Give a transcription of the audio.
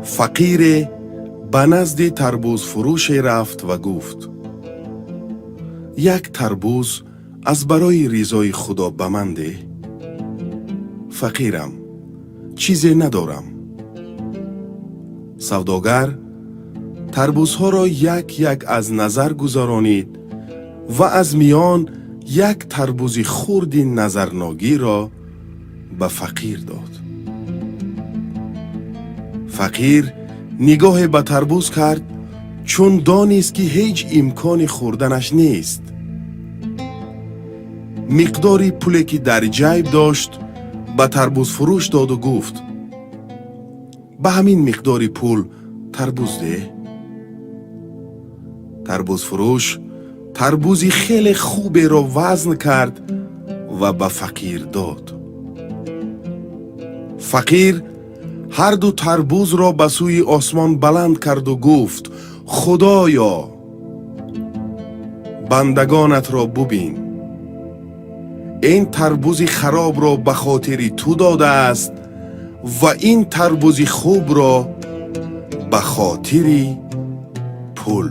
Фақире ба назди тарбузфурӯше рафт ва гуфт: «Як тарбуз аз барои ризои Худо ба ман деҳ. Фақирам, чизе надорам». Савдогар тарбузҳоро як як аз назар гузаронид ва аз миён як тарбузи хурди назарногирро ба фақир дод. Фақир нигоҳе ба тарбуз кард, чун донист, ки ҳеҷ имкони хӯрданаш нест, миқдори пуле, ки дар ҷайб дошт, ба тарбузфурӯш доду гуфт: «Ба ҳамин миқдори пул тарбуз деҳ». Тарбузфурӯш тарбузи хеле хуберо вазн кард ва ба фақир дод. Фақир ҳарду тарбузро ба сӯи осмон баланд карду гуфт: «Худоё, бандагонатро бубин, ин тарбузи харобро ба хотири ту додааст ва ин тарбузи хубро ба хотири пул».